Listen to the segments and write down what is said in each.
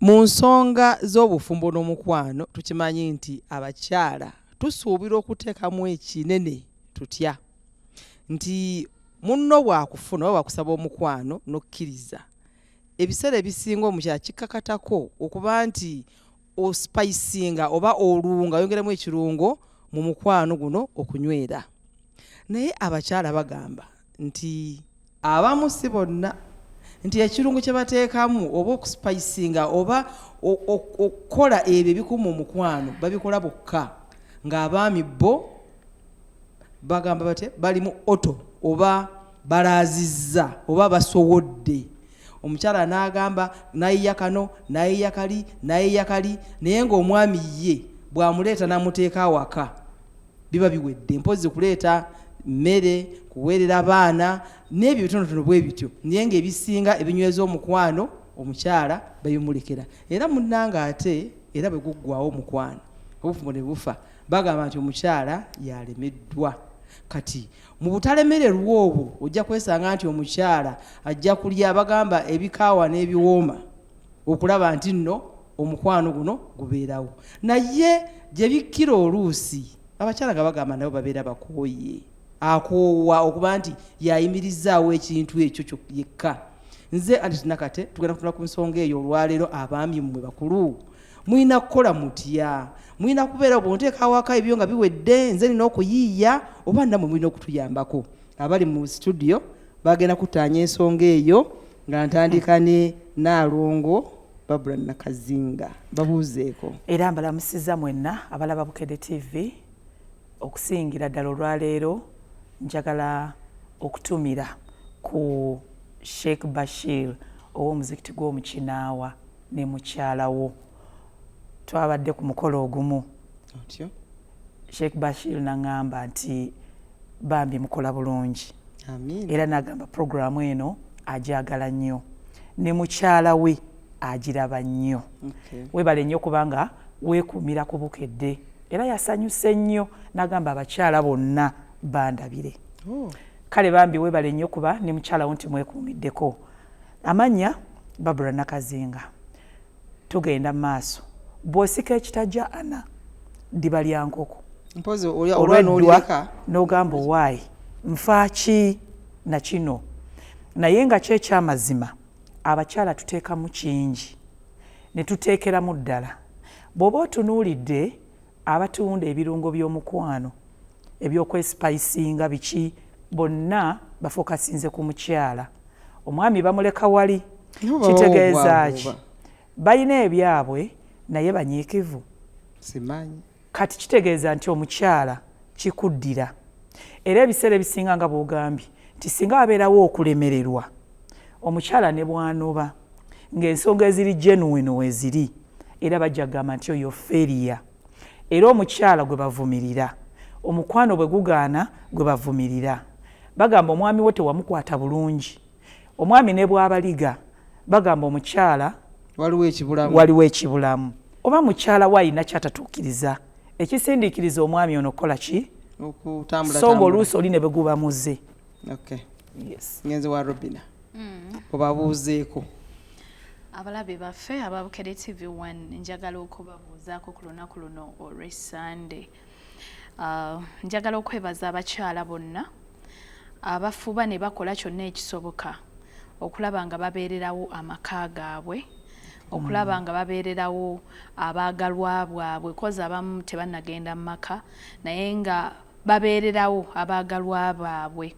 Mu nsonga z'obufumbo n'omukwano tukimanyi nti abakyala tusuubirwa okuteekamu ekinene. Tutya nti munno bw'akufuna oba bw'akusaba omukwano n'okkiriza, ebiseera ebisinga omukyala kikakatako okuba nti osipayisinga oba olunga oyongeremu ekirungo mu mukwano guno okunywera. Naye abakyala bagamba nti abamu, si bonna, nti ekirungo kye bateekamu oba okusipayisinga oba okukola ebyo ebikuuma omukwano babikola bokka, ng'abaami bo bagamba batya, bali mu auto oba balaazizza oba basowodde. Omukyala n'agamba nayiya kano, nayiya kali, nayiya kali, naye ng'omwami ye bw'amuleeta n'amuteeka awaka biba biwedde, mpozi kuleeta mmere, kuweerera baana n'ebyo bitonotono bwe bityo, naye ng'ebisinga ebinyweza omukwano omukyala babimulekera. Era munnanga ate era bwe guggwawo omukwano, obufumbo ne bufa, bagamba nti omukyala yalemeddwa. Kati mu butalemererwa obwo ojja kwesanga nti omukyala ajja kulya bagamba ebikaawa n'ebiwooma okulaba nti nno omukwano guno gubeerawo. Naye gye bikkira oluusi abakyala nga bagamba nabo babeera bakooye, akoowa okuba nti yayimirizaawo ekintu ekyo yekka. Nze Anti Nakate, tugenda kutula ku nsonga eyo olwaleero. Abaami mmwe bakulu, mulina kukola mutya? Mulina kubeera bwonteeka awaka ebyo nga biwedde, nze nina okuyiiya, oba nammwe mulina okutuyambako? Abali mu studio bagenda kutaanya ensonga eyo, nga ntandika ne Naalongo Babula Nakazinga. Babuuzeeko. Era mbalamusiza mwenna abalaba Bukedde TV. Okusingira ddala olwaleero njagala okutumira ku Sheikh Bashir ow'omuzikiti gw'Omukinaawa ne mukyalawo. Twabadde ku mukolo ogumu, Sheikh Bashir naŋŋamba nti bambi mukola bulungi, era n'agamba puroguramu eno agyagala nnyo ne mukyala we agiraba nnyo. Weebale nnyo kubanga weekuumira ku Bukedde. Era yasanyuse nnyo n'agamba abakyala bonna bandabire. Oh. Kale bambi weebale nnyo kuba ne mukyala wo nti mwekuumiddeko. Amannya Babura Nakazinga. Tugenda mu maaso. Bw'osika ekitajja ana ddiba lya nkoko olw'eddwa n'ogamba owaayi nfa ki na kino, naye nga kyo ekyamazima abakyala tuteekamu kingi ne tuteekeramu ddala. Bw'oba otunuulidde abatunda ebirungo by'omukwano eby'okwesipayisinga biki, bonna bafokasinze ku mukyala, omwami bamuleka wali. Kitegeeza ki? Balina ebyabwe naye banyiikivu. Simanyi. Kati kitegeeza nti omukyala kikuddira, era ebiseera ebisinga nga bw'ogambye nti singa wabeerawo okulemererwa, omukyala ne bw'anoba ng'ensonga eziri genuine weeziri, era bajja kugamba nti oyo failure. Era omukyala gwe bavumirira omukwano bwe gugaana, gwe bavumirira bagamba omwami wo tewamukwata bulungi. Omwami ne bw'abaliga bagamba omukyala waliwo ekibulamu, waliwo ekibulamu, oba mukyala we alina kyatatuukiriza ekisindiikiriza omwami ono okukola ki, so nga oluusi oli ne bwe guba muze. Yes. Ngenze wa Robina, obabuuzeeko. Abalabe baffe aba Bukedde TV 1, njagala okubabuuzaako ku lunaku luno olw'Essande. Njagala okwebaza abakyala bonna abafuba ne bakola kyonna ekisoboka okulaba nga babeererawo amaka gaabwe, okulaba nga babeererawo abaagalwa bwabwe, kozi abamu tebannagenda mu maka naye nga babeererawo abaagalwa baabwe.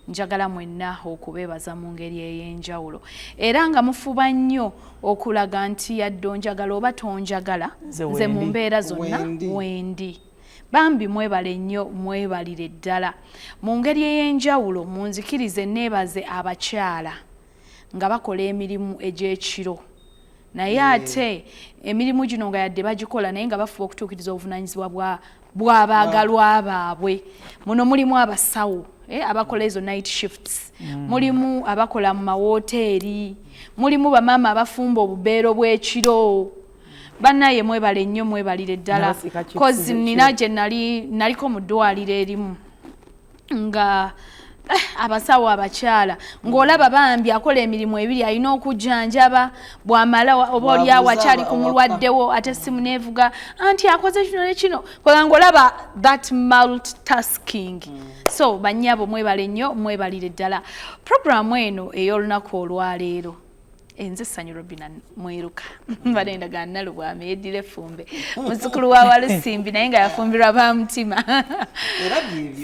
Njagala mwenna okubeebaza mu ngeri ey'enjawulo, era nga mufuba nnyo okulaga nti yadde onjagala oba tonjagala, nze mu mbeera zonna wendi. Bambi mwebale nnyo, mwebalire ddala. Mu ngeri ey'enjawulo munzikirize neebaze abakyala nga bakola emirimu egy'ekiro, naye ate emirimu gino nga yadde bagikola, naye nga bafuba okutuukiriza obuvunaanyizibwa bw'abaagalwa baabwe. Muno mulimu abasawo, abakola ezo night shifts, mulimu abakola mu mawoteeri, mulimu bamaama abafumba obubeero bw'ekiro. Bannaye mwebale nnyo, mwebalire ddala. Kozi nina gye nali naliko mu ddwaliro erimu nga Abasawo abakyala ng'olaba bambi akola emirimu ebiri, alina okujjanjaba bw'amala oba oli awo akyali ku mulwaddewo, ate essimu neevuga anti akoze kino ne kino, kola ng'olaba that multitasking. So bannyabo, mwebale nnyo, mwebalire ddala programu eno ey'olunaku olwaleero. Enze Ssanyu Robina Mweruka, mbadde ndagana Nalubwama yeddira effumbe, muzzukulu wa Walusimbi, naye nga yafumbirwa ba mutima.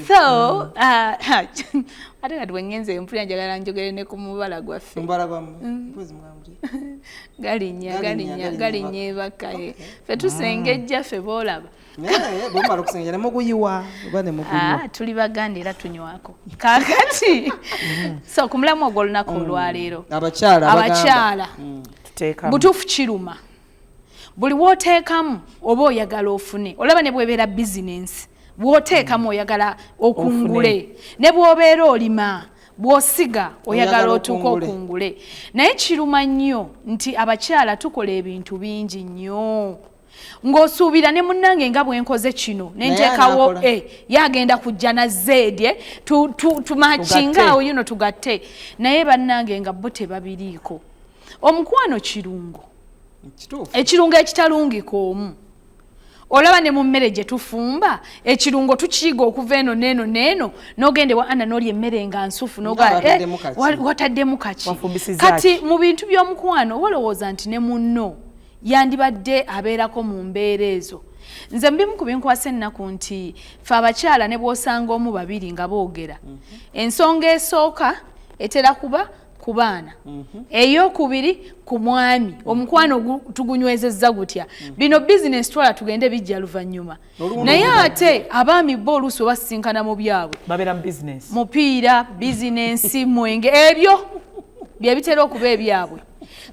So ate kati bwengenze mpulira njagala njogere ne ku mubala gwaffe. Galinnya, galinnya, galinnya ebaka. Ffe tusengejja, ffe boolaba. Bwemala okusengejja nemuguyiwa oba nemuguyiwa? Ah, tuli Baganda era tunywako. Kakati so ku mulamu ogw'olunaku olwaleero, abakyala. Abakyala, butuufu kiruma buli wooteekamu oba oyagala ofune. Olaba ne bwebeera bizinensi, bw'oteekamu oyagala okungule, ne bw'obeera olima, bw'osiga oyagala otuuke okungule. Naye kiruma nnyo nti abakyala tukola ebintu bingi nnyo ng'osuubira ne munnange nga bwe nkoze kino nenteekawo e yagenda kujja na zeedye tumakinga awo yuno tugatte, naye bannange nga bo tebabiriiko. Omukwano kirungo, ekirungo ekitalungika omu. Olaba ne mu mmere gye tufumba, ekirungo tukiyiga okuva eno neeno neeno, n'ogenda ewa Ana n'olya emmere nga nsufu, noga wataddemu kaki. Kati mu bintu by'omukwano oba olowooza nti ne munno yandibadde abeerako mu mbeera ezo. Nze mubimu ku binkwasa ennaku nti fe abakyala ne bw'osanga omu babiri nga boogera, ensonga esooka etera kuba ku baana, eyokubiri ku mwami. Omukwano tugunywezezza gutya? Bino bizinesi twala tugende, bijja luvannyuma. Naye ate abaami bo oluusi obasisinkana mu byabwe, mupiira, bizinensi, mwenge, ebyo byebitera okuba ebyabwe.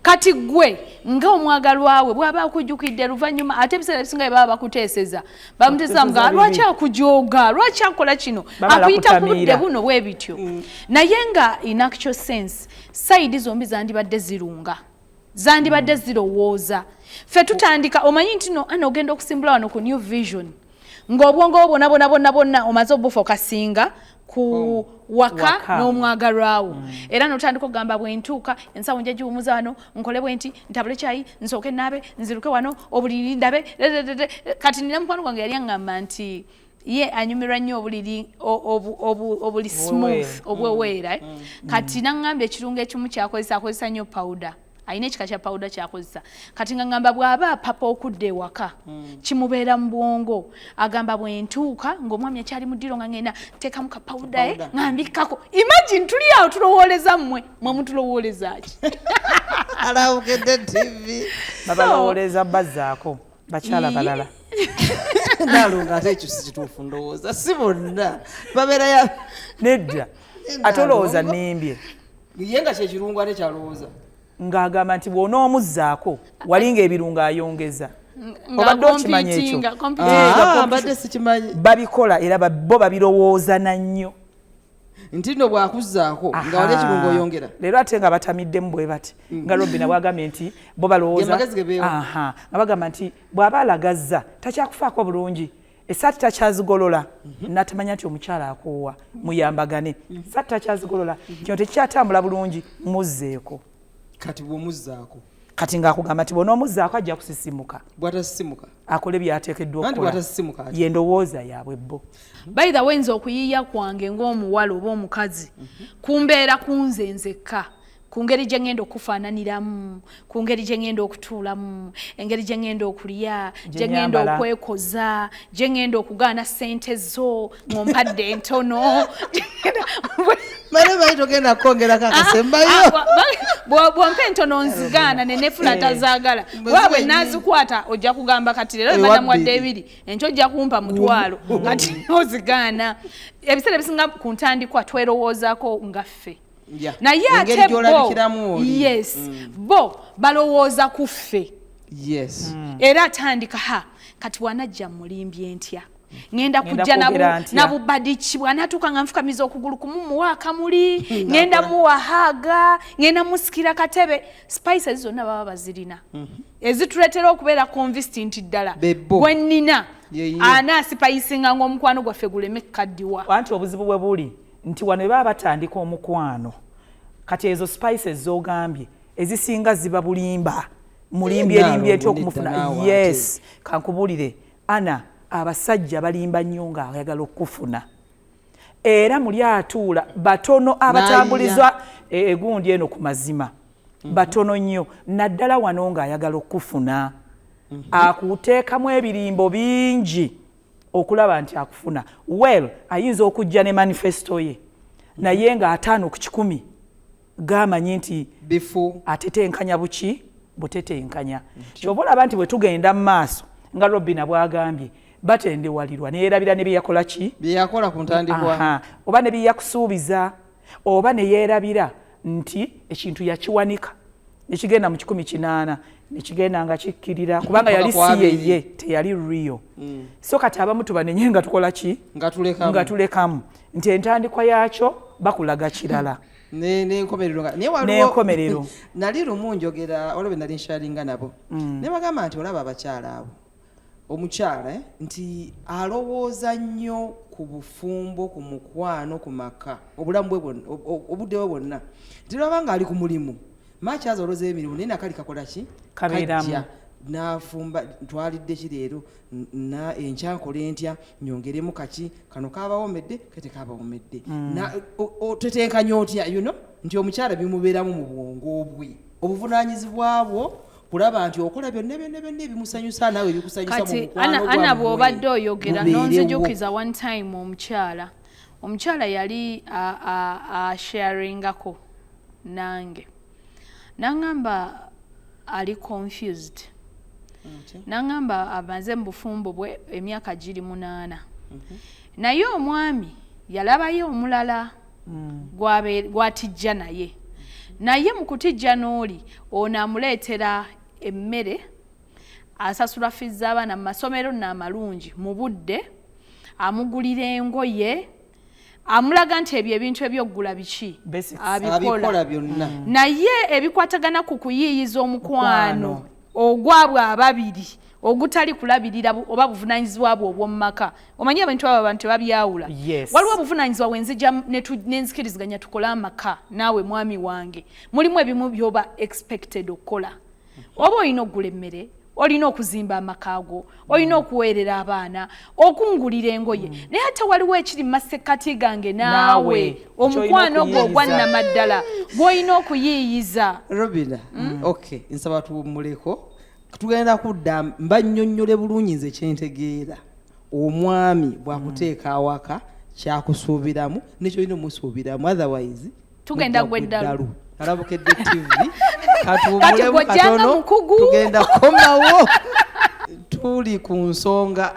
Kati gwe nga omwagalwawe bw'aba akujjukidde luvannyuma, ate ebiseera ebisinga bye baba bakuteeseza, bamuteesa nga lwaki akujooga, lwaki akola kino, akuyita ku budde buno bwe bityo. Naye nga in actual sense side zombi zandibadde zirunga, zandibadde zirowooza. Ffe tutandika omanyi nti no ana ogenda okusimbula wano ku New Vision ng'obwongo bwo bwonna bwonna bwonna bwonna omaze obufokasinga ku waka n'omwagalwawo, era notandika okugamba bwentuuka ensawo nja giwumuza wano, nkole bwe nti, ntabule kyayi, nsooke naabe, nziruke wano obuliri ndabe. Kati nina mukwano gwange yali aŋŋamba nti ye anyumirwa nnyo obuliri obuli smooth, obweweera. Kati naŋŋamba ekirungo ekimu kyakozesa, akozesa nnyo powder, alina ekika kya powder kyakozesa. Kati nga ngamba bw'aba apapa okudda ewaka, kimubeera mu bwongo, agamba bwentuuka ng'omwami akyali mu ddiro nga ngenda nteekamu ka powder ye nga mbikkako. Imagine, tuli awo tulowooleza mmwe, mwe mutulowooleza ki? Alawukedde TV. Babalowooleza bazzaako bakyala balala. Nalonga, ate ekyo si kituufu. Ndowooza si bonna babeera. Nedda, ate olowooza nnimbye? Ye nga kyekirungo ate kyalowooza. Ng'agamba nti bw'onoomuzzaako wali ng'ebirungo ayongeza. Obadde okimanyi ekyo? Ah, mbadde sikimanyi. Babikola era bo babirowoozana nnyo. Nti nno bwakuzzaako nga wali ekirungo oyongera. Leero ate nga batamiddemu bwe bati, nga Robina bwagambye nti bo balowooza nga bagamba nti bw'aba alagazza takyakufaako bulungi, esaati takyazigolola, natamanya nti omukyala akoowa, muyambagane, esaati takyazigolola, kino tekikyatambula bulungi, muzzeeko. Kati bwomuzzaako? Kati ng'akugamba nti bw'onoomuzzaako ajja kusisimuka. Bwatasisimuka? Akole byateekeddwa okukola, ye ndowooza yaabwe bo. By the way, nze okuyiiya kwange ng'omuwala oba omukazi kumbeera kunze nzekka, ku ngeri gye ŋŋenda okufaananiramu, ku ngeri gye ŋŋenda okutuulamu, engeri gye ŋŋenda okulya, gye ŋŋenda okwekoza, gye ŋŋenda okugaana ssente zo ng'ompadde entono. Mane manyi togenda kwongerako akasembayo. Bwompa entono nzigaana nenefuna tazaagala. Wa bwe nazikwata ojja kugamba kati leero banamuwadde ebiri, enkyo ojja kumpa 1000, kati ozigaana. Ebiseera ebisinga ku ntandikwa twerowoozaako nga ffe, naye ate bo, yes, bo balowooza ku ffe. Era atandika ha kati bwanajja mulimbye ntya, ŋŋenda kujja nabubadiki, bw'anaatuuka nga nfukamiza okugulu kumu muwa akamuli, ŋŋenda muwa hug, ŋŋenda musikira katebe. Spices zonna baba bazirina ezituleetera okubeera convinced nti ddala gwe nnina anaasipayisinga ng'omukwano gwaffe guleme kukaddiwa. Anti obuzibu bwe buli Nti wano baba batandika omukwano, kati ezo spices z'ogambye ezisinga ziba bulimba, mulimbi erimbye etya okumufuna. Yes, kankubulire ana, abasajja balimba nnyo ng'ayagala okufuna, era muli atuula batono abatambuliza egundi eno ku mazima, batono nnyo, naddala wano ng'ayagala okufuna. Akuteekamu ebirimbo bingi okulaba nti akufuna. Well, ayinza okujja ne manifesto ye, naye nga 50% gamanyi nti bifu, atetenkanya buki butetenkanya. Kyova olaba nti bwe tugenda mu maaso, nga Robina bw'agambye, batendewalirwa neyeerabira ne byeyakola ki, byeyakola ku ntandikwa, oba ne byeyakusuubiza, oba ne yeerabira nti ekintu yakiwanika nekigenda mu 180, nekigenda nga kikkirira, kubanga yali si yeye, teyali real. So kati abamu tubanenye nga tukola ki, nga tulekamu nti entandikwa yakyo bakulaga kirala N'enkomerero. Nali lumu njogera, olwo bwe nali nsharinga nabo, ne bagamba nti olaba abakyala abo, omukyala nti alowooza nnyo ku bufumbo, ku mukwano, ku maka, obulamu bwe bwonna, obudde bwe bwonna, nti lwaba nga ali ku mulimu, makyaza olowooza emirimu, naye nakali kakola ki, kabeeramu, nafumba, ntwalidde ki leero, na enkya nkole ntya, nyongeremu kaki, kano kabawomedde, kete kabawomedde, otetenkanya otya, you know, nti omukyala bimubeeramu mu bwongo bwe, obuvunaanyizibwa bwo kulaba nti okola byonna byonna byonna ebimusanyusa naawe ebikusanyusa mu mukwano. Ana, bw'obadde oyogera nonzijukiza one time omukyala yali asharingako nange, naŋŋamba ali confused, naŋŋamba amaze mu bufumbo bwe emyaka giri 8, naye omwami yalabayo omulala gwatijja naye, naye mu kutijja n'oli ono amuleetera emmere, asasula fees z'abaana mu masomero n'amalungi mu budde, amugulira engoye, amulaga nti ebyo ebintu eby'oggula biki abikola byonna, naye ebikwatagana ku kuyiiyiza omukwano ogwabwe ababiri ogutali kulabirira oba buvunaanyizibwa bwe obw'omu maka. Omanyi abantu abo abantu tebabyawula. Waliwo obuvunaanyizibwa wenzija nenzikiriziganya tukole amaka naawe mwami wange, mulimu ebimu byoba expected okukola, oba olina okugula emmere, olina okuzimba amaka go, olina okuweerera abaana, okungulira engoye, naye ate waliwo ekiri mu masekkati gange naawe, omukwano gwo ogwannamaddala gw'olina okuyiiyiza. Robina, okay, nsaba tuwummuleko, tugenda kudda mbannyonnyole bulungi nze kyentegeera omwami bw'akuteeka awaka kyakusuubiramu nekyolina omusuubiramu, otherwise tugenda gweddalu. Alabukedde TV, katuwummulemu katono, tugenda komawo tuli ku nsonga.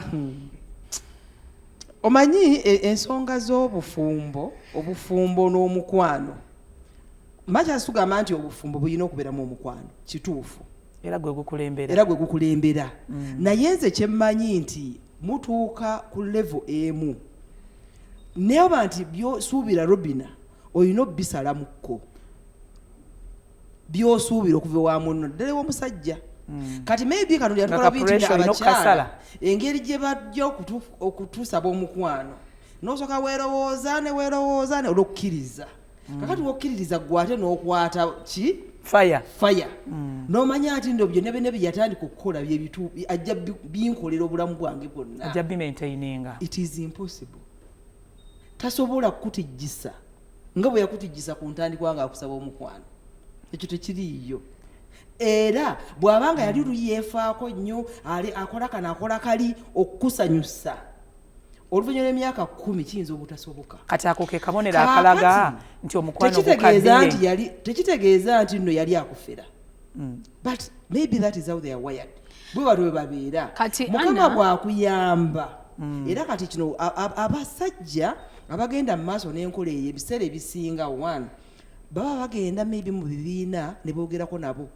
Omanyi ensonga z'obufumbo, obufumbo n'omukwano, makyasugamba nti obufumbo bulina okubeeramu omukwano, kituufu, era gwe gukulembera, era gwe gukulembera. Naye nze kyemmanyi nti mutuuka ku level emu, naye oba nti byosuubira Robina olina obbisalamukko, byosuubira okuva ewa munno, ddala ew'omusajja. Kati maybe Katonda yatukola binti abakyala engeri gye bajja okutusaba omukwano, n'osooka weerowooza ne weerowooza olwokkiriza. Kakati wokkiririza gwe ate n'okwata ki, fire, n'omanya nti nno byonna byonna bye yatandika okukola byebitu ajja binkolera obulamu bwange bwonna, ajja bimaintaininga. It is impossible. Tasobola kukutijjisa nga bwe yakutijjisa ku ntandikwa ng'akusaba omukwano, ekyo tekiriiyo. Era bw'abanga yali luyeefaako nnyo, ali akola kano akola kali okukusanyusa, oluvannyuma lw'emyaka 10 kiyinza obutasoboka. Kati ako ke kabonero akalaga nti omukwano tekitegeeza nti nno yali akufera, but maybe that is how they are wired, bwe batyo bwe babeera. Mukama bw'akuyamba. Era kati kino abasajja abagenda mu maaso n'enkola eyo, ebiseera ebisinga one baba bagenda maybe mu bibiina ne boogerako nabo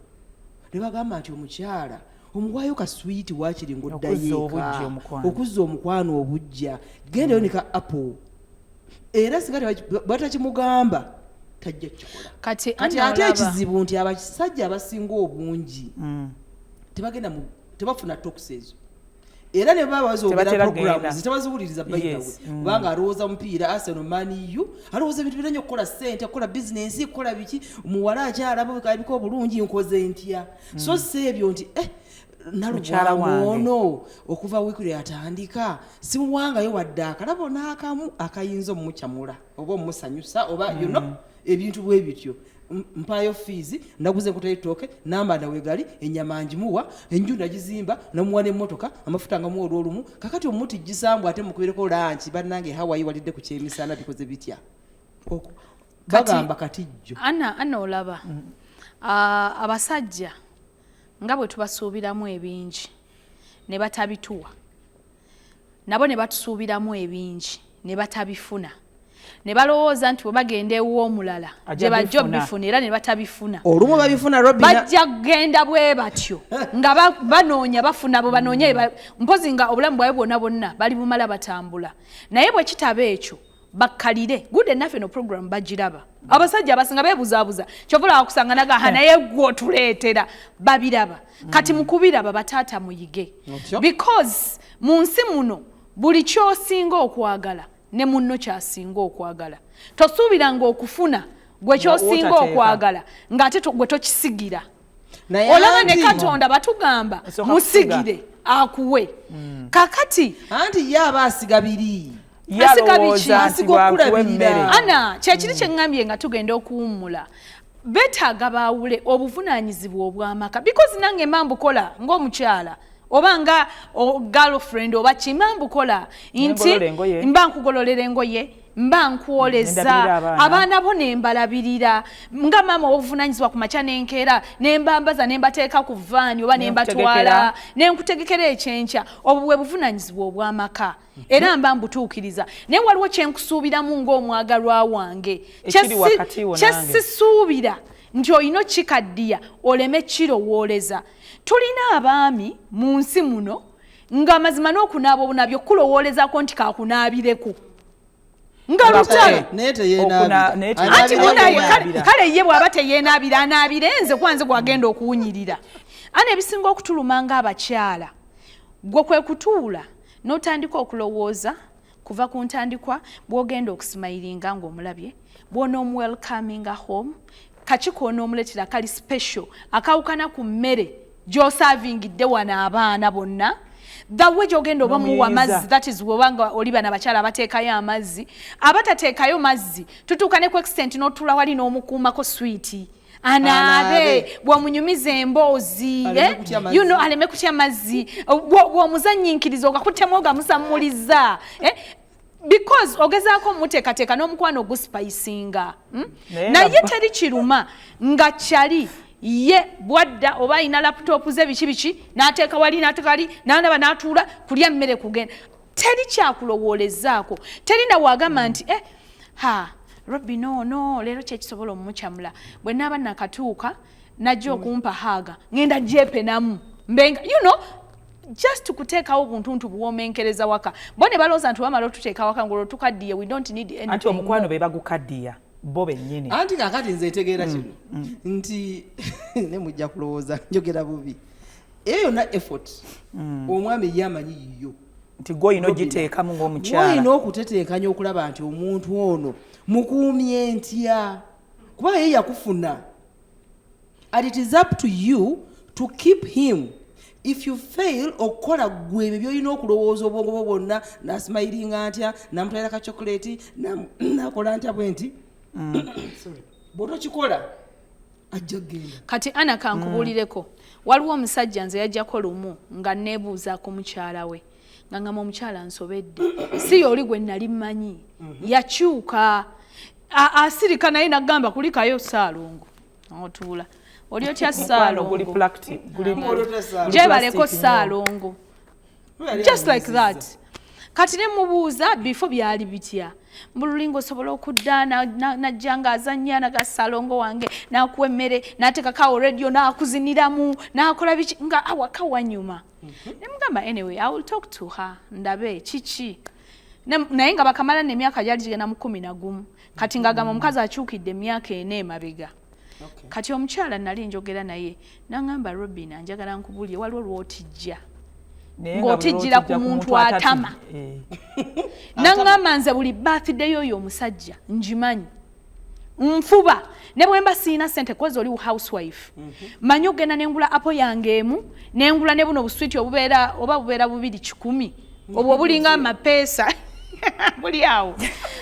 ne bagamba nti omukyala omuwaayo ka swiiti waakiri ng'oddayo eka okuzza omukwano obujja, gendayo ne ka apple. Era singa batakimugamba tajja kukikola. Kati ate ekizibu nti abasajja abasinga obungi tebagenda, tebafuna talks ezo. Era ne baba bazogera Tebatera programs genda. tebaziwuliriza, by the way. Kubanga alowooza mupiira, Arsenal, Man U, alowooza ebintu biranye, okukola ssente, okukola bizinensi, kukola biki. Muwala akyalaba kalabika obulungi, nkoze ntya? So si ebyo nti Mukyala wange. Nalubwamu ono okuva wiiki lwe yatandika simuwangayo wadde akalabo n'akamu akayinza omumukyamula oba omumusanyusa oba ebintu bwe bityo. Mpaayo fees, naguze enkota y'ettooke, nambanda wegali, ennyama ngimuwa, enju nagizimba, namuwa n'emmotoka, amafuta nga muwa olwolumu. Kakati omutijjisambw ate mukubireko lunch, bannange, Hawaii walidde ku kyemisana, bikoze bitya? Bagamba katijjo. Ana ana, olaba abasajja nga bwe tubasuubiramu ebingi ne batabituwa, nabo ne batusuubiramu ebingi ne batabifuna, ne balowooza nti bwe bagenda ew'omulala Ajja gye bajja bifuna. obifuna, era ne batabifuna. Olumu babifuna, Robina. Bajja kugenda bwe batyo nga banoonya bafuna, bwe banoonya mpozi nga obulamu bwabwe bwonna bwonna bali bumala batambula. Naye bwe kitaba ekyo, bakkalire good enough. Eno program bagiraba abasajja abasinga beebuzaabuza, kyova olaba kusanga nagaha, naye gwe otuleetera babiraba. Kati mukubiraba, bataata muyige. Otyo. Because mu nsi muno buli kyosinga okwagala ne munno kyasinga okwagala. Tosuubiranga okufuna gwe kyosinga W'otateeka. okwagala ng'ate gwe tokisigira. Naye Olaba ne Katonda batugamba Osooka musigire akuwe. Kakati anti ye aba asiga biri. Ye Asiga alowooza biki? nti Asiga bw'akuwa okulabirira. emmere. Ana kyekiri kyeŋŋambye nga tugenda okuwummula, beetaaga baawule obuvunaanyizibwa obw'amaka, because nange mba mbukola ng'omukyala oba nga girlfriend oba ki, mba mbukola nti Nengolola engoye. Mba nkugololera engoye, mba nkwoleza Nendabirira abaana. Abaana bo nembalabirira nga maama obuvunaanyizibwa ku makya, nenkeera nembambaza, nembateeka ku vaani oba nembatwala, nenkutegekera ekyenkya. Obwo bwe buvunaanyizibwa obw'amaka era mba mbutuukiriza. Naye waliwo kyenkusuubiramu ng'omwagalwa wange Ekiri wakati wo nange. Kyesisuubira nti olina okikaddiya oleme kirowooleza. Tulina abaami mu nsi muno ng'amazima n'okunaaba obunaabyo kulowoolezako nti kakunaabireko nga lutalo. Naye teyeenaabira. Naye Anti Anaabira munaye yenaabira. Kale ye bw'aba teyeenaabira, anaabire nze, kuba nze gwagenda okuwunyirira. Ana ebisinga okutuluma ng'abakyala, gwe kwe kutuula n'otandika okulowooza kuva ku ntandikwa bw'ogenda okusimayiringa ng'omulabye, bw'onoomuwelcominga home, kaki k'onoomuleetera kali special akawukana ku mmere gy'osaavingidde wano abaana bonna, the way gy'ogenda oba muwa N'omuyinza. mazzi. That is bw'obanga oli bano abakyala abateekayo amazzi, abatateekayo mazzi, tutuuka ne ku extent n'otuula wali n'omukuumako swiiti anaabe, Anaabe. bw'omunyumiza emboozi, Aleme kutya mazzi. Aleme kutya mazzi. Bw'omuzannyinkiriza ogakuttemu ogamusammuliza, eh? Because ogezaako omuteekateeka n'omukwano ogusipayisinga, Naye Naye nga teri kiruma nga kyali ye bwadda oba alina laptop ze biki biki, n'ateeka wali, n'ateeka wali, n'anaba, n'atuula kulya mmere, kugenda teri kyakulowoolezaako, teri nawe agamba nti ha Robin ono leero kyekisobola omumukyamula, bwe naaba nakatuuka najja okumpa hug, ngenda gyepenamu mbenga just kuteekawo buntuntu buwoomenkereza waka. Bo ne balowooza nti bamala otuteeka waka ng'olwo tukaddiye, we don't need anything Anti omukwano more. be bagukaddiya bo bennyini. Anti kakati nze ntegeera kino nti ne mujja kulowooza njogera bubi, eyo yonna effort omwami ye amanyi yiyo. Nti gwe olina ogiteekamu ng'omukyala. Olina okutetenkanya okulaba nti omuntu ono mukuumye ntya, kuba ye yakufuna and it is up to you to keep him. If you fail okukola gwe ebyo byolina okulowooza, obwongo bwo bwonna, nasimayiringa ntya, namutwalira ka chocolate, nakola ntya bwe nti. Sorry. Bw'otokikola ajja kugenda. Kati ana kankubuulireko, waliwo omusajja nze yajjako lumu nga neebuuza ku mukyala we, nga ngamba omukyala nsobedde, si y'oli gwe nali mmanyi, yakyuka. Asirika naye nagamba kulikayo Saalongo, otuula oli otya? Mukwano guli Saalongo guli gyebaleko. plastic nnyo. Saalongo just like that. Kati ne mubuuza bifo byali bitya, mbululinga osobola okudda najja ng'azannya naga Saalongo wange, n'akuwa emmere, n'ateekako radio, n'akuziniramu, n'akola biki nga awaka wanyuma. Ne mugamba anyway, I will talk to her ndabe kiki. Naye nga bakamala nemyaka gyali gigenda mu 11 kati, ng'agamba omukazi akyukidde emyaka 4 emabega. Kati omukyala nali njogera naye naŋŋamba, Robina, njagala nkubulye, waliwo lwotijja. Ng'otijjira ku muntu atama. Naŋŋamba nze buli birthday y'oyo omusajja ngimanyi, nfuba ne bwe mba siina ssente, 'cause oli housewife, manyi ogenda nengula apple yange emu, nengula ne buno obuswiti obubeera oba bubeera 200, obwo bulinga amapeesa buli awo,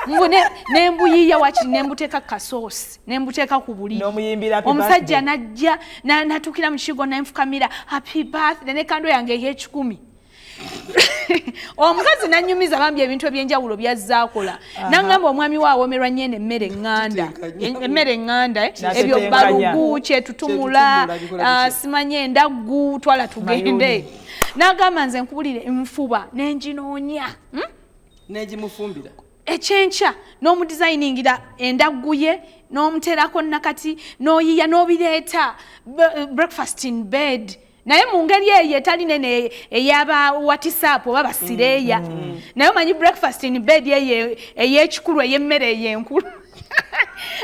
mbu nembuyiiya wakiri, nembuteeka kasoosi, nembuteeka ku buliri. N'omuyimbira happy Omusajja birthday. Najja natuukira mu kigo, nenfukamira, "Happy birthday," ne candle yange ey'ekikumi. Omukazi nanyumiza bambi ebintu ebyenjawulo byazze akola. Naŋŋamba omwami we awoomerwa nnyo eno emmere eŋŋanda. Kitenkanya. Emmere eŋŋanda, eh? Ebyo N'atetenkanya. balugu kyetutumula. Kyetutumula, bikola bitya? Simanyi endaggu, twala tugende. N'agamba nze nkubulire, nfuba nenginoonya, Negimufumbira. Ekyenkya n'omudizayiningira endaggu ye, n'omuteerako nakati, n'oyiya, n'obireeta, breakfast in bed, naye mu ngeri eyo etali nene eyaba WhatsApp oba basireeya, naye omanyi breakfast in bed eyo ey'ekikulu, ey'emmere eyo enkulu,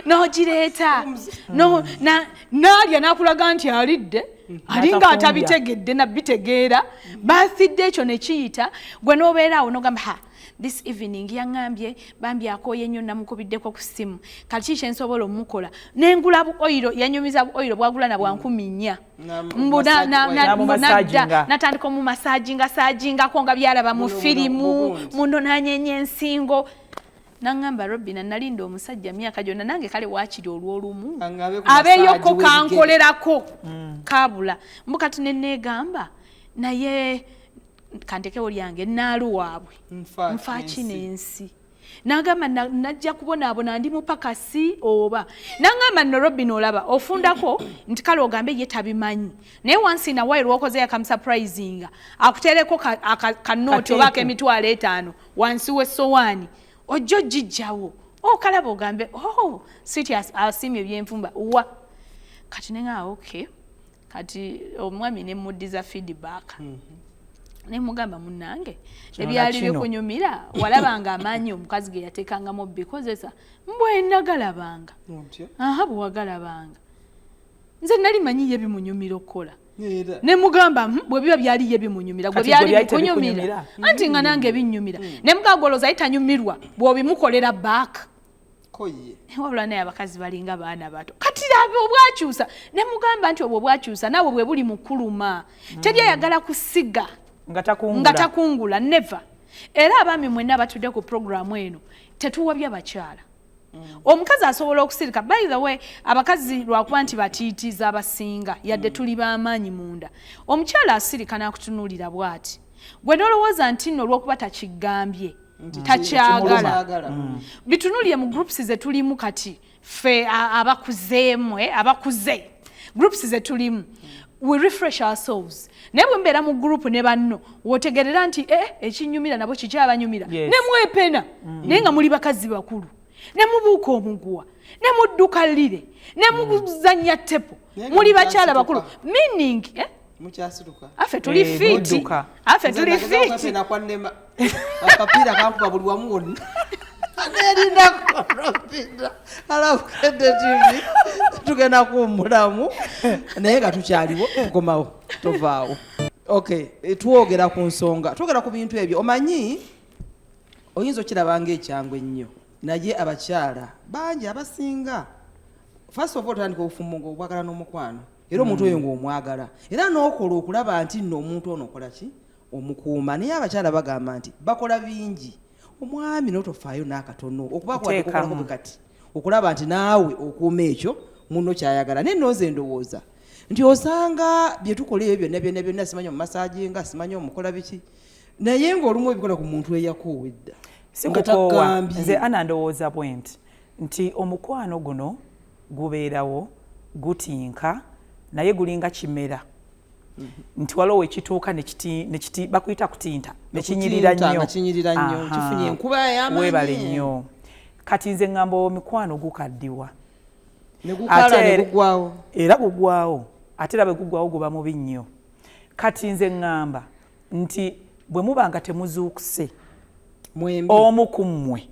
n'ogireeta. N'alya n'akulaga nti alidde, alinga N'atafumbya. Atabitegedde nabitegeera. Birthday ekyo ne kiyita, gwe n'obeera awo n'ogamba, "Ha, this evening yaŋŋambye bambi akooye nnyo, namukubiddeko ku ssimu, kati ki kyensobola omukola?" Nengula bu oil, yanyumiza bu oil bwagula na bwa 4000. Mbu mbu N'amumassaginga. nadda natandika omumassaginga saggingako nga byalaba mu Muno, muno, firimu. Mugundi. Muno nanyenya ensingo. Naŋŋamba, "Robina, nalinda omusajja myaka gyonna nange, kale waakiri olw'olumu Angabe ku abeeyoko massage w'ebigere. Kankolerako kabula." Mbu kati neneegamba, naye kantekewo lyange naalu waabwe. Nfa Nfaaki n'ensi. N'ensi. N'agamba najja kubonaabona, ndi mupakasi oba. N'aŋŋamba nno, "Robin, olaba ofundako nti kale ogambe ye tabimanyi, naye once in a while lwokoze yakamusurprisinga, akuteereko kanooti oba Kateepu. ak'emitwalo 50 wansi w'essowaani, ojja ogijjawo okalaba ogambe, 'Oh, sweet, asiimye ebyenfumba wa.'" Kati neŋaa, okay, kati omwami nemuddiza feedback, nemugamba, "Munnange, Kino ebyali na kino. bikunyumira, walabanga amaanyi omukazi ge yateekangamu obikozesa, mbwe nagalabanga." Otyo. "Aha, bwe wagalabanga, nze nali manyi ye bimunyumira okukola." Era. Nemugamba, bwe biba byali ye bimunyumira, gwe Kati gwe byali byali bikunyumira?" tebikunyumira? Anti nga nange binnyumira. Nemugamba, "Golooza ye tanyumirwa bw'obimukolera back?" Ko ye. Wabula naye abakazi balinga baana bato. Kati laba obwakyusa. Nemugamba nti obwo bwakyusa naawe bwe buli mukuluma. Teri ayagala kusiga nga takungula. Nga takungula, never. Era abaami mwenna batudde ku puroguramu eno, tetuwabya bakyala. Omukazi asobola okusirika. By the way, abakazi lwakuba nti batiitiiza abasinga, yadde tuli b'amaanyi munda, omukyala asirika n'akutunuulira bw'ati, gwe n'olowooza nti nno olw'okuba takigambye takyagala. Kyagala. Bitunuulire mu groups ze tulimu kati ffe abakuzeemu, abakuze, groups ze tulimu, we refresh ourselves. Naye bwe mbeera mu group ne banno, wotegerera nti ekinyumira nabo kikyabanyumira. Ne mwepena, naye nga muli bakazi bakulu, ne mubuuka omuguwa, ne mudduka lire, ne muzannya tepo. Naye nga Muli bakyala mukyasituka. bakulu, meaning, Mukyasituka. Affe tuli fit. Mudduka. Affe tuli fit. Kwepena kwannema, akapiira kankuba buli wamu wonna, nerindako Robina. Alabukedde TV, tugenda kuwummulamu naye nga tukyaliwo, tukomawo, tovaawo. Okay, twogera ku nsonga, twogera ku bintu ebyo. Omanyi oyinza okiraba ngaekyangu ennyo, naye abakyala bangi abasinga, first of all, otandika obufumbo ngaobwagala n'omukwano, era omuntu oyo ng'omwagala, era n'okola okulaba nti nno omuntu ono okola ki, omukuuma. Naye abakyala bagamba nti bakola bingi, omwami n'otofaayo n'akatono okubakukolako Kuteekamu. Bwe kati okulaba nti naawe okuuma ekyo munno kyayagala. Naye nno nze ndowooza nti osanga bye tukola ebyo byonna byonna byonna, simanyi omumassaginga, simanyi omukola biki, naye ng'olumu ebikola ku muntu eyakoowa edda. Si Nga kukoowa. tagambye. Nze ana ndowooza bwe nti nti omukwano guno gubeerawo gutinka, naye gulinga kimera, nti waliwo wekituuka bakuyita kutinta, nekinyirira Okutinta nnyo. nga kinyirira nnyo, kifunye enkuba ey'amaanyi. Weebale nnyo. Kati nze ŋŋamba omikwano gukaddiwa. Ne gukala Ate ne gugwawo. Era gugwawo, ate era bwe gugwawo guba mubi nnyo. Kati nze ŋŋamba nti bwe muba nga temuzuukuse mwembi, omu ku mmwe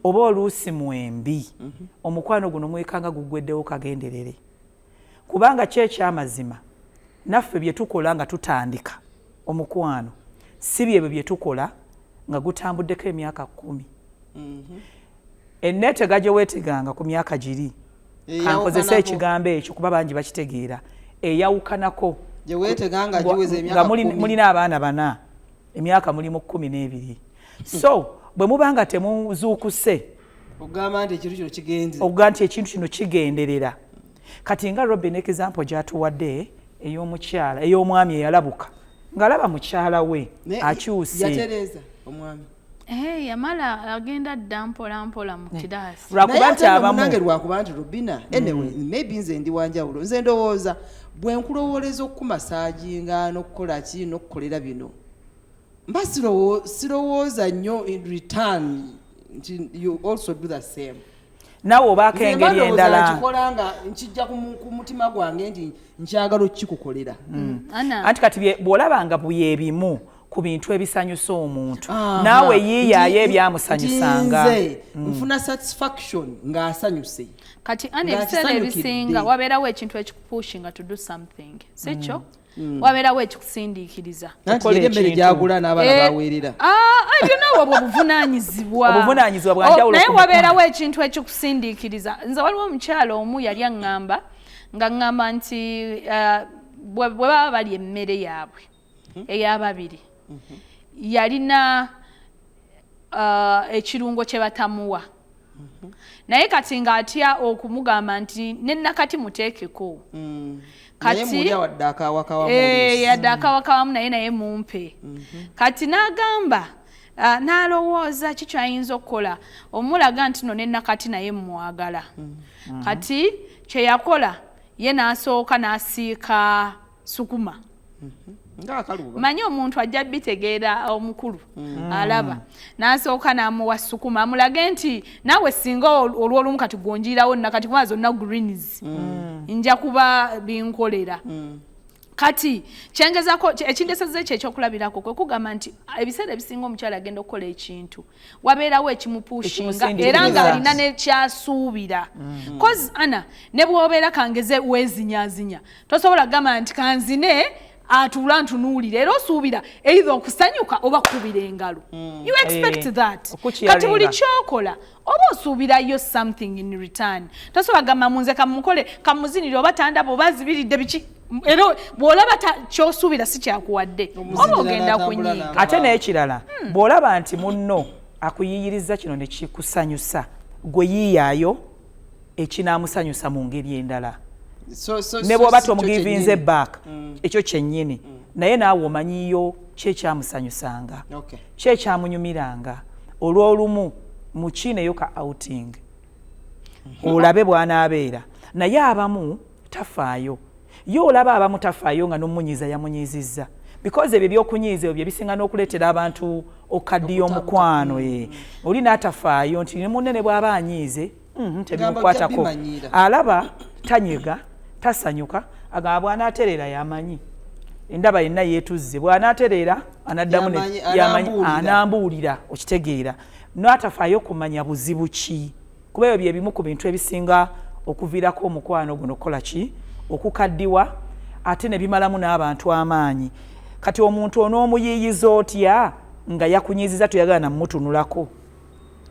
oba oluusi mwembi, omukwano guno mwekanga gugweddewo kagenderere, kubanga ki ekyamazima naffe bye tukola nga tutandika omukwano. Si byebyo bye tukola nga gutambuddeko emyaka 10. Enneetega gye weeteganga ku myaka giri, kankozese ekigambo ekyo kuba bangi bakitegeera, eyawukanako nga mulina abaana 4, emyaka mulimu 12. So bwe muba nga temuzuukuse ogamba nti ekintu kino kigenze, ogamba nti ekintu kino kigenderera. Kati nga Robin example gy'atuwadde ey'omukyala, ey'omwami eyalabuka ng'alaba mukyala we akyuse. Yatereeza omwami. Yamala agenda dda mpola mpola mu kiraasi. Lwakuba nti abamu nange lwakuba nti Robina, anyway, maybe nze ndi wanjawulo. Nze ndowooza bwe nkulowooleza okukumasaajinga n'okukola ki n'okukolera bino, mba sirowooza nnyo in return nti you also do the same. Naawe obaako engeri endala. Nkikola nga nkijja ku mutima gwange nti nkyagala okukikukolera. Anti kati bw'olaba nga byebimu ku bintu ebisanyusa omuntu, naawe yiiyaayo ebyamusanyusanga. Nze nfuna satisfaction ng'asanyuse. Kati Anna, ebiseera ebisinga wabeerawo ekintu ekikupushinga to do something, si kyo? Wabeerawo ekikusindiikiriza. Anti yeri emmere gyagula n'abaana baweerera. Ebyo naawe obwo buvunaanyizibwa. Obuvunaanyizibwa bwa njawulo. Naye wabeerawo ekintu ekikusindiikiriza. Nze waliwo omukyala omu yali aŋŋamba, nga ŋŋamba nti bwe baba balya emmere yaabwe ey'ababiri, yalina ekirungo kye batamuwa. Naye kati ng'atya okumugamba nti ne nakati muteekeko. Kati yadde akawakawamu naye mumpe. Kati n'agamba n'alowooza ki ky'ayinza okukola omulaga nti no ne nakati naye mmwagala. Kati kye yakola ye n'asooka n'asiika sukuma. Manyi omuntu ajja bitegeera omukulu alaba n'asooka n'amuwa sukuma amulage nti naawe singa olw'olumu kati gwonjirawo nakati kuba zonna greens nja kuba binkolera. Kati kyengezako ekindesezza ekyo ekyokulabirako kwe kugamba nti ebiseera ebisinga omukyala agenda okukola ekintu wabeerawo ekimupushinga era ng'alina n'ekyasuubira. Cause Anna ne bw'obeera kangeze weezinyazinya tosobola kugamba nti kanzine atuula ntunuulire, era osuubira either okusanyuka oba kukubira engalo. You expect that. Kati buli kyokola oba osuubirayo something in return. Tosobola kugamba munze kamukole kamuzinire oba tandaba oba azibiridde biki, era bw'olaba ky'osuubira si kyakuwadde oba ogenda kunyiiga. Ate n'ekirala bw'olaba nti munno akuyiyiriza kino ne kikusanyusa, gwe yiiyaayo ekinaamusanyusa mu ngeri endala. Ne bw'oba tomugivinze back ekyo kyennyini, naye naawe omanyiyo ki ekyamusanyusanga, ki ekyamunyumiranga. Olw'olumu mukiineyo ka outing olabe bw'anaabeera. Naye abamu tafaayo, ye olaba abamu tafaayo nga n'omunyiiza yamunyizizza, because ebyo ebyokunyiiza ebyo bye bisinga n'okuleetera abantu okaddiya omukwano. Oli n'atafaayo nti ne munne ne bw'aba anyiize tebimukwatako, alaba tanyega tasanyuka, agamba bw'anaatereera yamanyi endaba yenna yeetuzze, bw'anaatereera anaddamu anambuulira. Okitegeera, n'atafaayo kumanya buzibu ki, kuba ebyo bye bimu ku bintu ebisinga okuviirako omukwano guno okukola ki, okukaddiwa, ate ne bimalamu n'abantu amaanyi. Kati omuntu onoomuyiiyiza otya nga yakunyiiziza toyagala namutunulako,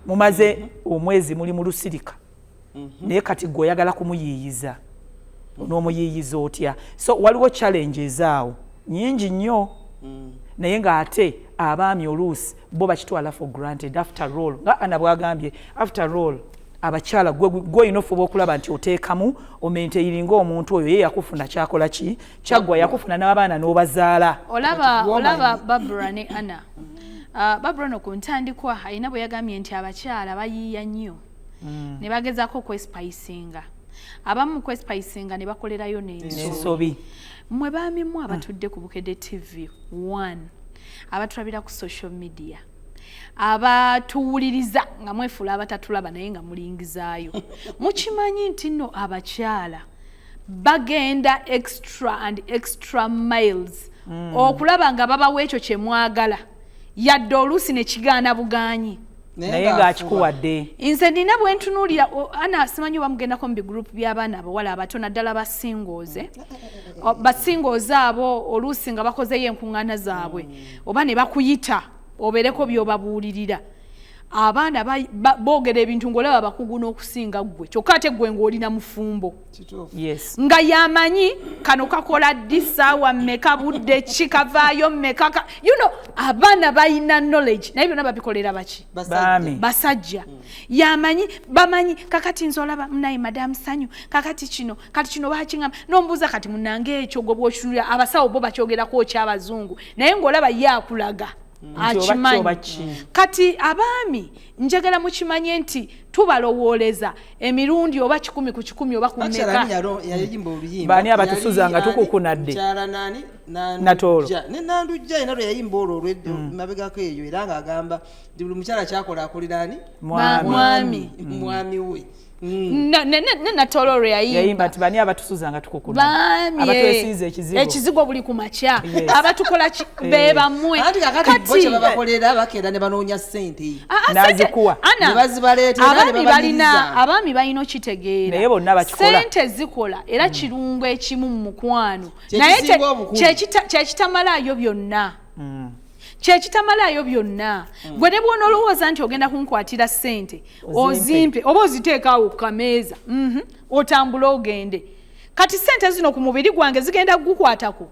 mumaze omwezi muli mu lusirika, naye kati gwe oyagala kumuyiiyiza, onoomuyiiyiza otya? So waliwo challenges awo nyingi nnyo, naye ng'ate abaami oluusi bo bakitwala for granted. After all, nga Anna bw'agambye, after all abakyala gwe olina ofuba okulaba nti oteekamu omaintaininga omuntu oyo ye yakufuna kyakola ki kyaggwa, yakufuna n'abaana n'obazaala. Olaba Barbara ne Anna. Barbara no ku ntandikwa alina bwe yagambye nti abakyala bayiiya nnyo ne bagezaako okwesipayisinga, abamu kwesipayisinga ne bakolerayo n'ensobi. Mmwe baamimu abatudde ku Bukedde TV 1, abatulabira ku social media, abatuwuliriza nga mwefuula abatatulaba naye nga mulingizaayo, mukimanyi nti nno abakyala bagenda extra and extra miles okulaba nga babawa ekyo kye mwagala, yadde oluusi ne kigaana bugaanyi. Naye ng'akikuwadde. Nze nina bwe ntunuulira ana simanyi oba mugendako mu bigurupu by'abaana abawala abato, naddala basingooze, basingooze abo oluusi nga bakozeyo enkuŋŋaana zaabwe oba ne bakuyita obeereko by'obabuulirira. Abaana boogera ebintu ng'olaba bakugu n'okusinga ggwe, kyokka ate ggwe ng'olina mufumbo. Yes. Nga yamanyi kano kakola ddi, ssaawa mmeka, budde ki, kavaayo mmeka, abaana balina knowledge, naye byonna babikolera baki? Baami. Basajja. Yamanyi, bamanyi kakati nze olaba munaye Madam Sanyu, kakati kino, kati kino bakiŋŋamba, n'omubuuza kati munnange ekyo gwe bw'okitunulira, abasawo bo bakyogerako ky'abazungu, naye ng'olaba ye akulaga. Akimanyi. Kati abaami njagala mukimanye nti tubalowooleza emirundi oba 100 ku 100 oba ku mmeka. Baani abatusuza nga tukukunadde? Natoolo. Ne Nandujja yena lwe yayimba olwo olwedde mabegako eyo, era ng'agamba nti buli mukyala kyakola akolera ani? Mwami. Mwami we. Ne Natoolo lwe yayimba. Yayimba nti baani abatusuza nga tukukunadde? Abatwesiiza ekizigo. Ekizigo buli ku makya. Abatukola be bammwe. Anti kakati bo kye babakolera bakeera ne banoonya ssente. N'azikuwa. Ne bazibaleetera ne babaliriza. Abaami balina okitegeera. Naye bonna bakikola. Ssente zikola era kirungo ekimu mu mukwano. Naye kyekitamalayo byonna. Kyekitamalayo byonna. Gwe ne bw'onoolowooza nti ogenda kunkwatira ssente, ozimpe oba oziteeka awo ku kameeza, otambule ogende. Kati ssente zino ku mubiri gwange zigenda kugukwatako?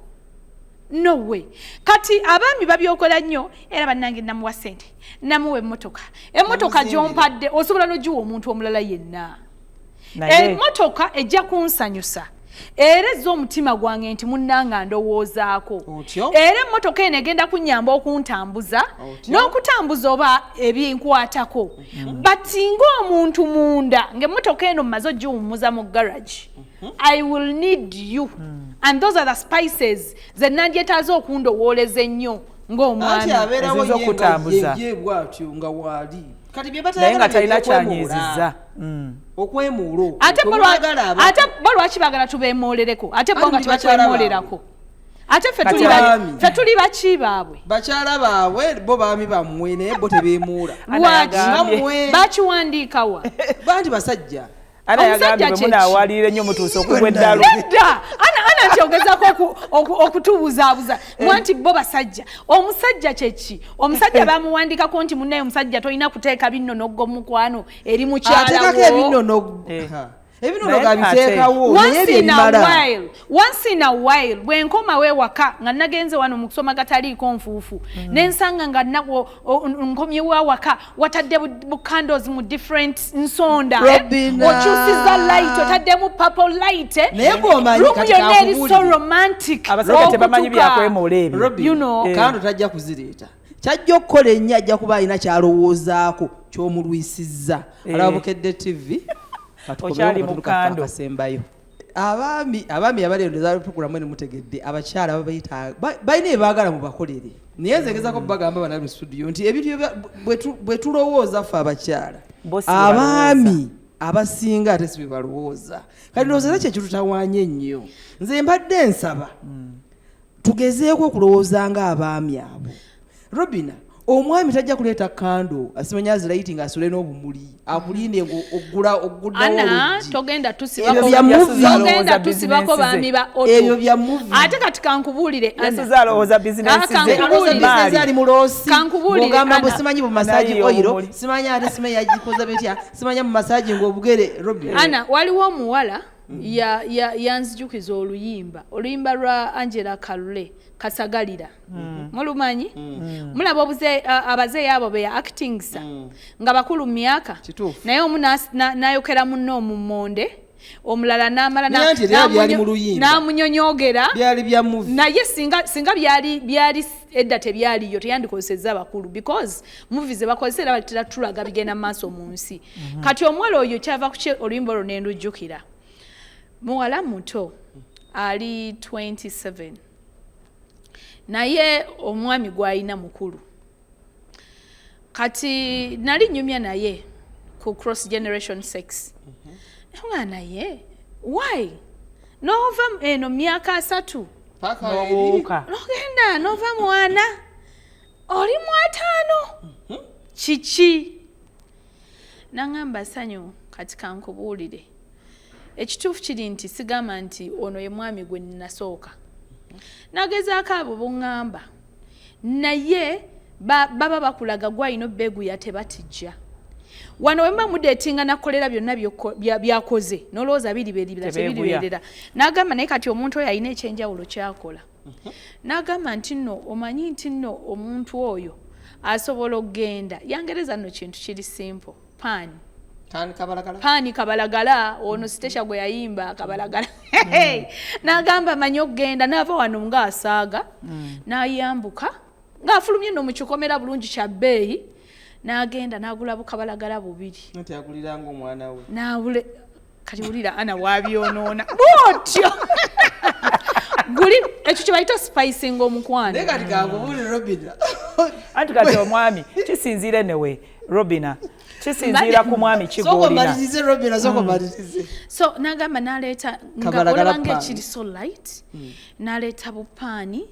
No way. Kati abaami babyokola nnyo, era bannange namuwa ssente, namuwa emmotoka. Emmotoka gy'ompadde osobola n'ogiwa omuntu omulala yenna. Emmotoka ejja kunsanyusa. Era ezza omutima gwange nti munnanga ndowoozaako. Era emmotoka eno egenda kunnyamba okuntambuza n'okutambuza oba ebinkwatako. But ng'omuntu munda ng'emmotoka eno mmaze ogiwummuza mu garage, I will need you. And those are the spices ze nandyetaaze okundowooleza ennyo ng'omwami. Abeerawo ye bw'atyo nga waali. Kati bye Naye nga talina kyanyiizizza. Okwemuula okwo. Ate bo lwaki baagala tubeemoolereko? Ate bo nga tebatwemolerako. Ate ffe tuli baki baabwe? Bakyala baabwe bo baami bammwe, naye bo tebeemuula. Lwaki? Bakiwandiikawa? Banti basajja. Ana yagambye bwe munaawalirira ennyo mutuuse okugwa eddalu. Nedda! Ana nti ogezaako okutubuzaabuza. Mwa nti bo basajja. Omusajja kye ki? Omusajja bamuwandikako nti munnaye omusajja tolina kuteeka binnonogo mukwano eri mukyala wo. Ateekako ebinnonogo. Ebinnonogo abiteekawo, naye byebimala. Once in a while, bwe nkomawo ewaka nga nagenze wano mu kusoma gataliiko nfuufu, ne nsanga nga nkomyewo awaka watadde bu candles mu different nsonda, okyusiza light, otaddemu purple light, naye bw'omanyi room yonna eri so romantic. Abasajja tebamanyi byakwemoola ebyo. You know. Kando tajja kuzireeta. Kyajja okukola ennyo ajja kuba alina kyalowoozaako ky'omulwisizza. Alaba Bukedde TV. Okyali mu kando. Akasembayo. Abaami abali eno za program eno mutegedde, abakyala babayita balina ebaagala mubakolere. Naye nze ngezaako bagamba bana mu studio nti ebintu bwe tulowooza ffe abakyala, abaami abasinga ate si bye balowooza. Kati ndowooza era kye kitutawaanya ennyo. Nze mbadde nsaba tugezeeko okulowooza ng'abaami abo. Robina, omwami tajja kuleeta kando asimanya aziraiti ng'asule n'obumuli akulinde ng'oggula ogguddawo oluggi. Togenda tusibako baami ba auto. Ebyo bya movie. Ate kati kankubuulire Anna. Yasuze alowooza bizinensi ze. Bizinensi ali mu loosi. Ng'ogamba mbu simanyi bu massage oil, simanyi ate simanyi yagikoza betya, simanyi mu massage ng'obugere Robina. Anna, waliwo omuwala yanzijukiza oluyimba. Oluyimba lwa Angela Kalule. Kasagalira. Mulumanyi? Mulaba abazeeyi abo be ya actingsa nga bakulu myaka. Naye omu n'ayokera munno omummonde, omulala n'amala n'amunyonyogera. Naye singa byali edda tebyaliyo teyandikozesezza abakulu because movies ze bakozesa era batera tulaga bigenda mu maaso mu nsi. Kati omuwala oyo kyava ku oluyimba olwo ne ndujjukira. Muwala muto ali 27. Naye omwami gw'alina mukulu. Kati nali nnyumya naye ku cross generation sex. Nga naye why? Nova eno myaka 3. Nogenda nova mwana oli mu 5. Kiki? Naŋŋamba, "Sanyu, kati kankubuulire ekituufu kiri nti sigamba nti ono ye mwami gwe nnasooka nagezaako abo boŋŋamba, naye baba bakulaga gwalina obbeeguya, tebatijja wano. Wemba mudatinga, nakolera byonna byakoze, nolowooza biriberibira. Tebeeguya. Tebiriberera. N'agamba, naye kati omuntu oyo alina ekyenjawulo kyakola. N'agamba nti nno omanyi nti nno omuntu oyo asobola okugenda yangereza nno kintu kiri simple, paani. Kandi kabalagala. Paani kabalagala ono sitesha gwe yayimba kabalagala. N'agamba manyi okugenda n'ava wano ng'asaaga, n'ayambuka ng'afulumye nno mu kikomera bulungi kya bbeeyi, n'agenda n'agula bukabalagala bubiri. Nti aguliranga omwana we. Naawule kati wulira ana wabyonoona bwotyo guli ekyo kye bayita spicing omukwano. Naye kati kankubuulire, Robina. Anti kati omwami kisinziira newe Robina, kisinziira ku mwami Sooka kigolina. omalirize, Robina, sooka omalirize. So n'agamba n'aleeta nga Kabalagala olaba paani. ng'ekiri so light, n'aleeta bupaani,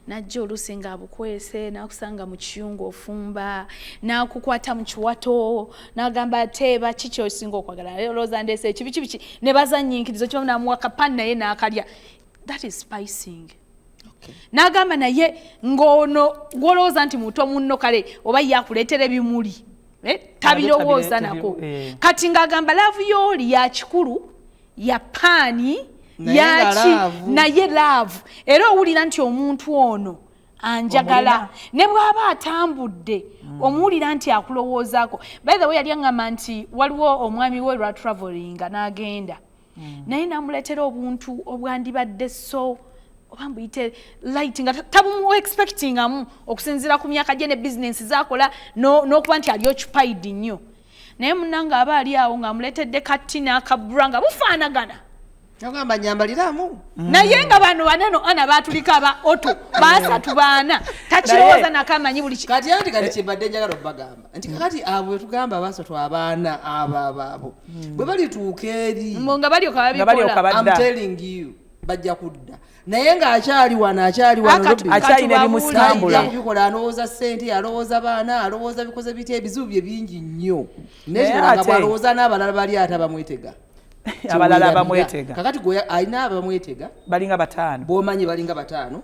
n'ajja oluusi ng'abukwese, n'akusanga mu kiyungu ofumba, n'akukwata mu kiwato, n'agamba, "Teeba, kiki osinga okwagala? Naye olowooza ndeese ekibi kibiki?" Ne bazannyinkiriza kibamu, n'amuwa kapaani naye n'akalya. That is spicing. N'agamba naye ng'ono gw'olowooza nti muto munno, kale oba ye akuleetera ebimuli, tabirowooza nako. Kati ng'agamba love y'oli ya kikulu, ya paani. Naye Yaki nga love. Naye love era owulira nti omuntu ono anjagala, ne bw'aba atambudde omuwulira nti akulowoozaako. By the way, yali aŋŋamba nti waliwo omwami we lwa travelinga n'agenda, naye n'amuleetera obuntu obwandibadde so oba mbuyite light, nga tabumu expectingamu okusinziira ku myaka gye ne bizinensi zakola n'okuba nti ali occupied nnyo. Naye munnange aba ali awo ng'amuleetedde kati n'akabura nga bufaanagana. Agamba, "Nyambaliramu." Naye nga bano baneno ana batuliko aba oto basatu baana, takirowooza nakamanyi buli Kati anti kati kyembadde njagala obbagamba nti kakati abo betugamba abasatu abaana abo abo abo bwe balituuka eri Mbo nga balyoka Nga balyoka babikola. badda. I'm telling you, bajja kudda, naye ng'akyali wano, akyali wano, Robin, Akyalina Katubabuulire. ebimusitambula. Tajja kubikola. Alowooza ssente, alowooza baana, alowooza bikoze bitya, ebizibu bye bingi nnyo. Naye Nekirala nga bw'alowooza n'abalala bali ate abamwetega. Abalala abamwetega. Kakati gwe alina abamwetega balinga bataano. Bw'omanyi balinga bataano,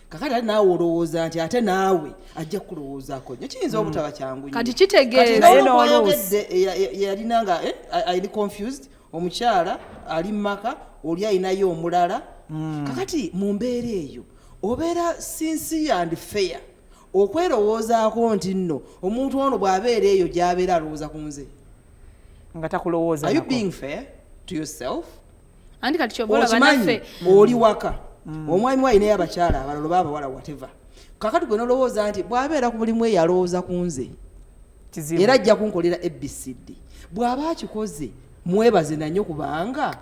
kakati ate naawe olowooza nti ate naawe ajja kukulowoozaako nnyo, kiyinza obutaba kyangu nnyo. Kati kitegeeza Naye Kati n'oluusi- n'olwoyogedde yalina nga ali confused, omukyala ali mumaka oli alinayo omulala. Kakati mu mbeera eyo obeera sincere and fair okwerowoozaako nti nno omuntu ono bw'abeera eyo gy'abeera alowooza ku nze? Nga takulowooza Are you nako. being fair to yourself? Anti kati kyova olaba Okimanyi naffe oli waka, omwami we alinayo abakyala abalala oba abawala, whatever. Kakati gwe nolowooza nti bw'abeera ku mulimu eyo alowooza ku nze, Kizibu. era ajja kunkolera ABCD. Bw'aba akikoze mwebaze nanyo, kubanga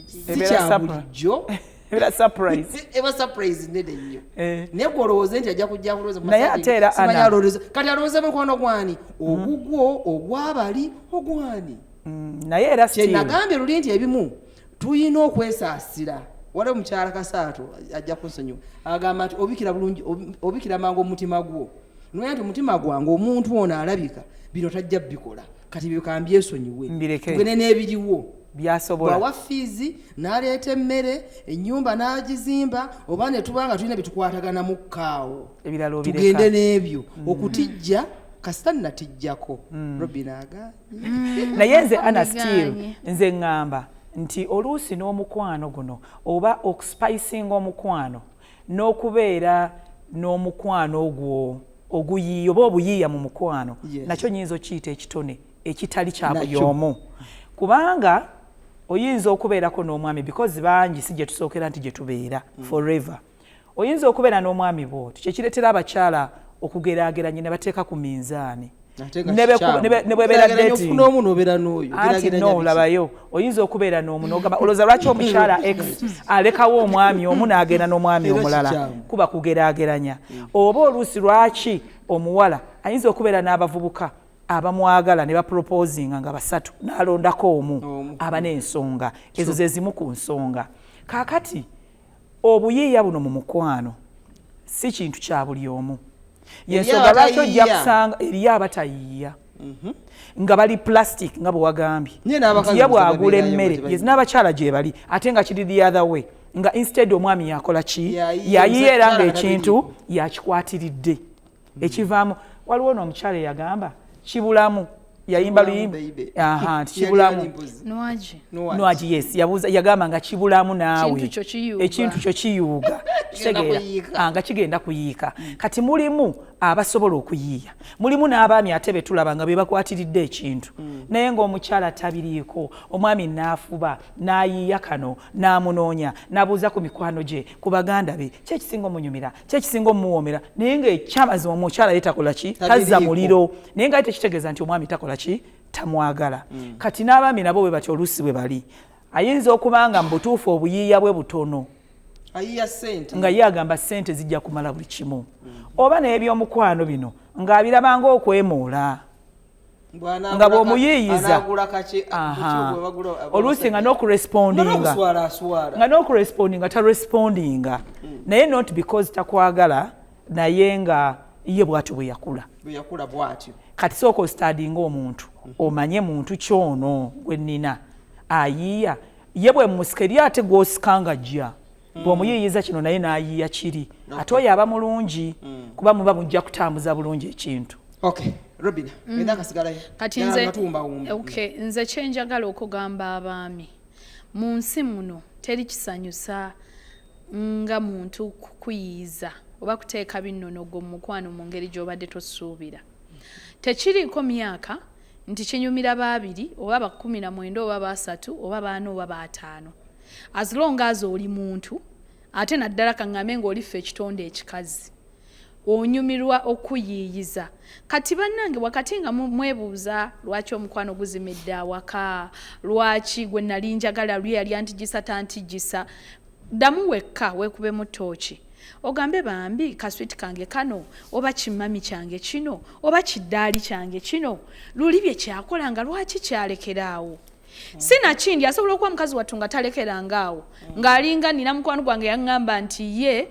si Ebeera kya bulijjo. Ebeera surprise. Eba surprise nene nnyo. Eh. Naye gwe olowooze nti ajja kujja kulowooza mu Naye masajja, ate era simanyi Anna- alowooza. Kati alowooza mukwano gwani, ogugwo, ogwabali, ogwani? Naye era still Kyenagambye luli nti ebimu tulina okwesaasira. Waliwo omukyala Kasaato ajja kunsonyiwa, agamba nti obikira bulungi, obikira mangu omutima gwo, noya nti omutima gwange omuntu ono alabika bino tajja bikola, kati byo kambyesonyiwe. Mbireke. Tugende n'ebiriwo. Byasobola. Bwawa fees, n'aleeta emmere, ennyumba n'agizimba, oba ne tuba nga tulina byetukwataganamu kaawo, Ebirala obireka. tugende n'ebyo. Okutijja kasita natijjako, Robin agaanye. Naye nze ana still Bigaanye. nze ŋŋamba nti oluusi n'omukwano guno oba okuspicinga omukwano n'okubeera n'omukwano ogwo oguyiiya oba obuyiiya mu mukwano, nakyo nyinza okiyita ekitone ekitali kya buli Nakyo. omu, kubanga oyinza okubeerako n'omwami, because bangi si gye tusookera nti gye tubeera forever. Oyinza okubeera n'omwami bwoti, kyekireetera abakyala okugeraageranya ne bateeka ku minzaani. Ate nga Ne kikyamu. ne bwebeera Geraageranya dating. ofuna omu n'obeera n'oyo. Anti Geraageranya no biki? Labayo, oyinza okubeera n'omu n'ogamba, olowooza lwaki omukyala x alekawo omwami omu n'agenda n'omwami Era omulala? kikyamu. Kuba kugeraageranya. Oba oluusi lwaki omuwala ayinza okubeera n'abavubuka abamwagala ne baproposinga nga basatu n'alondako omu? Omu. Aba n'ensonga ezo ze zimu ku nsonga. Kaakati obuyiiya buno mu mukwano si kintu kya buli omu. Yensonga lwaki ojja Abatayiiya. kusanga eriyo abatayiiya. Nga bali plastic nga bwe wagambye. Nye n'abakazi Nti ye bw'agula babeerayo emmere, nga yes, n'abakyala gye bali, ate nga kiri the other way, nga instead omwami yakola ki? Yayiiya, Yayiiya era omukyala ng'ekintu tabiriiko. yakikwatiridde. Ekivaamu, waliwo n'omukyala eyagamba kibulamu, yayimba Kibulamu, luyimba. baby. Aha, nti Yali kibulamu. ali mbuzi. Nwagi. Nwagi. Nwagi, yes, yabuuza, yagamba nga kibulamu naawe. Ekintu kyo kiyuuga. Ekintu kyo kiyuuga. Kigenda Kitegeera. kuyiika. Nga kigenda kuyiika. Kati mulimu abasobola okuyiiya, mulimu n'abaami ate be tulaba nga be bakwatiridde ekintu, naye ng'omukyala tabiriiko. Omwami n'afuba n'ayiiya kano, n'amunoonya, n'abuuza ku mikwano gye, ku baganda be, ki ekisinga omunyumira, ki ekisinga omuwoomera, naye ng'ekyamazima omukyala ye takola ki? Tazza Tabiriiko. muliro. Naye nga tekitegeeza nti omwami takola ki? Tamwagala. Kati n'abaami nabo bwe batyo oluusi bwe bali, ayinza okuba nga mu butuufu obuyiiya bwe butono, Ayiya ssente. nga ye agamba ssente zijja kumala buli kimu, oba n'ebyomukwano bino ng'abiraba ng'okwemoola, nga bw'omuyiiyiza. Anaagula kaki? Aha. Kuki bwe bagula- Oluusi nga Nga n'okurespondinga, n'okuswala aswala. nga n'okurespondinga tarespondinga, naye not because takwagala, naye nga ye bw'atyo bwe yakula. Bwe yakula bw'atyo. Kati sooka ositadinga omuntu, omanye muntu kyono gwe nnina ayiiya, ye bwe musika eri ate gw'osika nga jja bw'omuyiiyiza kino naye n'ayiiya kiri, ate oyo aba mulungi kuba muba mujja kutambuza bulungi ekintu. Okay, Robina, genda akasigalayo. Kati Ddala nze nga tuwumbawumba. Okay, nze kyenjagala okugamba abaami, mu nsi muno teri kisanyusa nga muntu kukuyiiza oba kuteeka binnonogo mu mukwano mu ngeri gy'obadde tosuubira. Tekiriiko myaka nti kinyumira baabiri oba ba 19 oba 3 oba 4 oba 5. As long as oli muntu, ate naddala kaŋŋambe ng'oli ffe ekitonde ekikazi, onyumirwa okuyiiyiza. Kati bannange, wakati nga mwebuuza lwaki omukwano guzimidde awaka, lwaki gwe nali njagala lwe yali antigisa tantigisa, ddamu wekka weekubemu ttooki, ogambe bambi kaswiti kange kano, oba kimami kyange kino, oba kiddaali kyange kino, luli bye kyakola nga lwaki kyalekeraawo? Sinakindi asobola okuba mukazi wattu nga talekeranga awo, ng'alinga nina mukwano gwange yaŋŋamba nti ye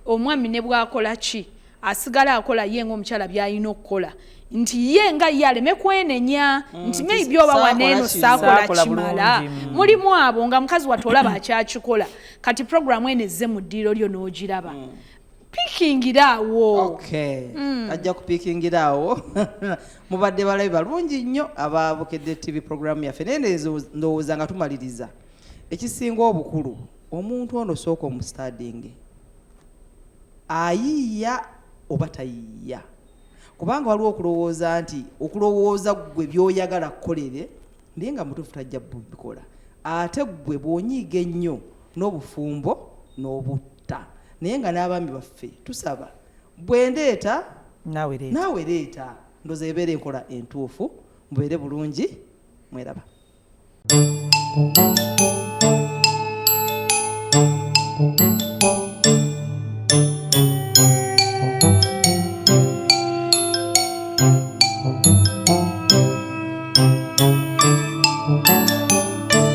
omwami ne bw'akola ki asigala akola ye ng'omukyala by'alina okukola, nti ye nga ye aleme kwenenya nti maybe oba saakola waneeno kino. saakola Saakola kimala. bulungi, Mulimu abo nga mukazi wattu olaba akyakikola. Kati programu eno ezze mu ddiiro lyo n'ogiraba, pikingira awo. Okay. Ajja kupiikingira awo. Mubadde balabi balungi nnyo aba Bukedde TV programu yaffe, naye ndowooza nga tumaliriza, ekisinga obukulu, omuntu ono sooka omusitadinge ayiiya oba tayiiya, kubanga waliwo okulowooza nti okulowooza ggwe by'oyagala kukolere, naye nga mutuufu tajja bubikola, ate ggwe bw'onyiiga ennyo n'obufumbo n'obutta. Naye nga n'abaami baffe tusaba, bwe ndeeta naawe leeta, naawe leeta, ndowooza ebeera enkola entuufu. Mubeere bulungi, mweraba.